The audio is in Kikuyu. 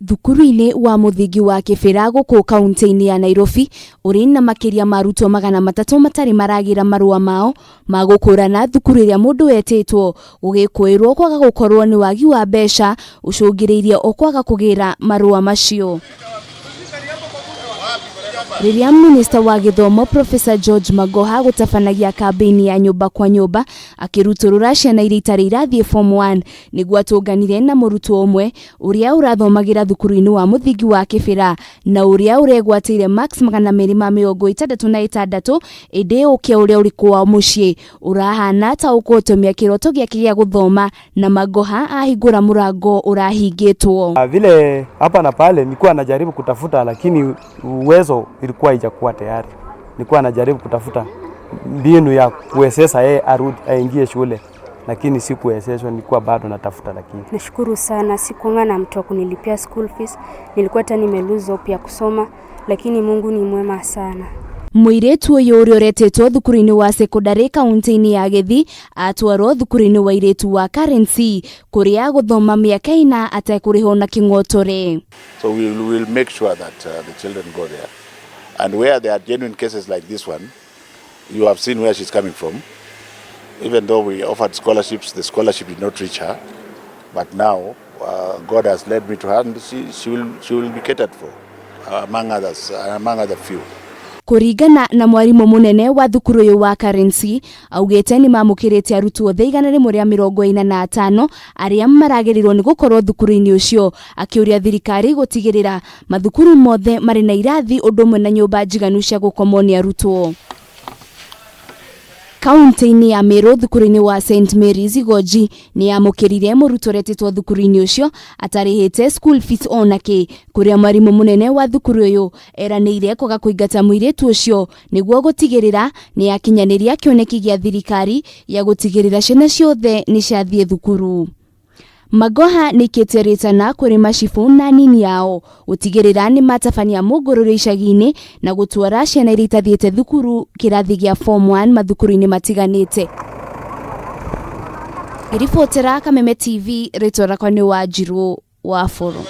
Thukuru-inĩ wa mũthingi wa Kĩbĩra gũkũ kaunti-inĩ ya Nairobi ũrĩ na makĩria ma arutwo 300 matarĩ maragĩra marũa mao ma gũkũrana thukuru ĩrĩa mũndũ etĩtwo gũgĩkũĩrwo kwaga gũkorwo nĩ wagi wa mbeca ũcũngĩrĩirie o kwaga kũgĩra marũa macio. Rĩrĩa minista wa gĩthomo Professor George Magoha gũtabanagia kambĩini ya nyũmba kwa nyũmba akĩrutũrũra ciana iria itarĩ irathiĩ form 1 nĩguo atũnganire na mũrutwo ũmwe ũrĩa ũrathomagĩra thukuru-inĩ wa mũthingi wa Kĩbĩra na ũrĩa ũregwatĩire marks 266 ĩndĩ ũkĩa ũrĩa ũrĩ kwao mũciĩ ũrahana ta ũkũhotomia kĩroto gĩake gĩa gũthoma na Magoha ahingũra mũrango ũrahingĩtwo. Vile hapa na pale nilikuwa najaribu kutafuta, lakini uwezo ilikuwa haijakuwa tayari. Nilikuwa najaribu kutafuta mbinu ya kuwezesha yeye arudi aingie shule, lakini sikuwezeshwa, nilikuwa bado natafuta. Lakini nashukuru sana, sikuanga na mtu wa kunilipia school fees, nilikuwa hata nime lose hope ya kusoma, lakini Mungu ni mwema sana. Mũirĩtu ũyũ ũrĩa ũretĩtwo thukuru-inĩ wa sekondarĩ kaunti-inĩ ya Gĩthii atwarwo thukuru-inĩ wa airĩtu wa Currency kũrĩa gũthoma mĩaka 4 atekũrĩhwo na kĩng'otore. So we will make sure that the children go there. And where there are genuine cases like this one, you have seen where she's coming from. Even though we offered scholarships, the scholarship did not reach her. But now God has led me to her, and she will be catered for, among others, among other few. Kũringana na mwarimũ mũnene wa thukuru ũyũ wa Currency augĩte nĩ mamũkĩrĩte arutwo othe 145 arĩa maragĩrĩirwo nĩ gũkorwo thukuru-inĩ ũcio, akĩũria thirikari gũtigĩrĩra mathukuru mothe marĩ na irathi ũndũ ũmwe na nyũmba njiganu cia gũkomwo nĩ arutwo. Kaunti-inĩ ya Meru thukuru-inĩ wa St Mary's Igoji nĩ yamũkĩrire mũrutwo ũretĩtwo thukuru-inĩ ũcio atarĩhĩte school fees onakĩ, kũrĩa mwarimũ mũnene wa thukuru ũyũ eranĩire kwaga kũingata mũirĩtu ũcio nĩguo gũtigĩrĩra nĩ yakinyanĩria kĩoneki gĩa thirikari ya gũtigĩrĩra ciana ciothe nĩ ciathiĩ thukuru. Magoha nĩikĩtie rĩtana kũrĩ macibũ na nini yao gũtigĩrĩra nĩ matabania mũngũrũrio icagi-inĩ na gũtwara ciana iria itathiĩte thukuru kĩrathi gĩa form 1 mathukuru-inĩ matiganĩte. Ngĩribotera Kameme TV, rĩtwa rakwa nĩ Wanjirũ wa Bũrũ.